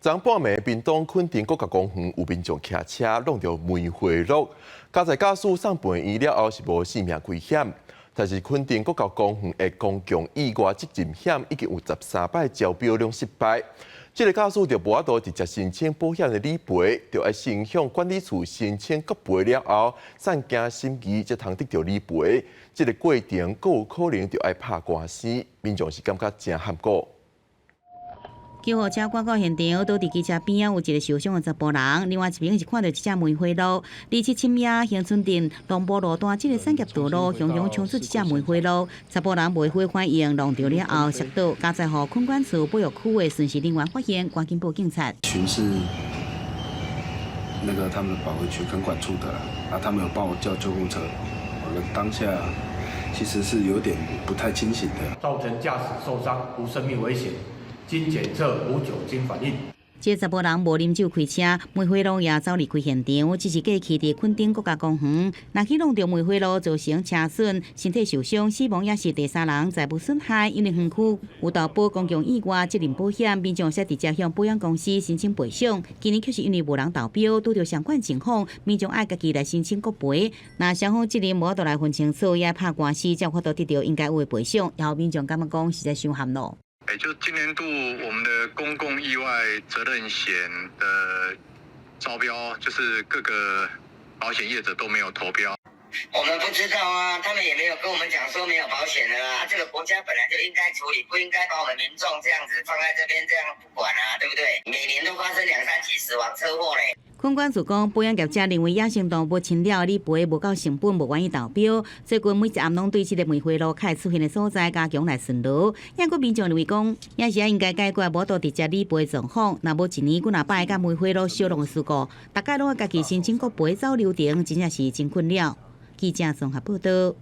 昨半暝，屏東墾丁國家公園有民眾騎車挵著梅花鹿，佳哉駕駛送病院了後是無性命危險。但是墾丁國家公園的公共意外責任險已經有13擺招標攏失敗。這個駕駛就無法度直接申請保險的理賠，就愛先向管理處申請國賠了後，再經審議才通得著理賠。這個過程閣有可能就愛拍官司，民眾是感覺誠譀古。救護車趕到現場，倒佇機車邊仔有一個受傷的查埔人，另外一邊是看著一隻梅花鹿。27深夜，恆春鎮龍埔路段這個產業道路，雄雄衝出一隻梅花鹿，查埔人袂火反應，挵著了後摔倒，佳哉予墾管處保育區的巡視人員發現，趕緊報警察。巡視那個他們保護區墾管處的啦，啊，他們有幫我叫救護車，我當下其實是有點不太清醒的，造成駕駛受傷，無生命危險。經檢測無酒精反應。這查埔人無啉酒開車，梅花鹿也走離開現場，只是過去佇墾丁國家公園，若去挵著梅花鹿造成車損、身體受傷、死亡，也是第三人財物損害。因為園區有投保公共意外責任保險，民眾會使直接向保險公司申請賠償。今年卻是因為無人投標，拄著相款情況，民眾愛家己來申請國賠。若雙方責任無法度來分清楚，也拍官司才有法度得著應該有的賠償。然後民眾感覺講實在傷譀囉。欸，就今年度我們的公共意外責任險的招標，就是各個保險業者都沒有投標。我們不知道啊，他們也沒有跟我們講說沒有保險的啦。這個國家本來就應該處理，不應該把我們民眾這樣子放在這邊這樣不管啊，對不對？每年都發生兩三起死亡車禍嘞。墾管處講，保險業者認為野生動物侵擾理賠無夠成本，無願意投標。最近每一暗攏對這個梅花鹿較會出現的所在加強來巡邏。抑閣民眾認為講，也是應該解決無法度直接理賠狀況。若無一年幾若擺佮梅花鹿相挵的事故，逐擺攏愛家己申請國賠走流程，真正是真困擾。記者綜合報導。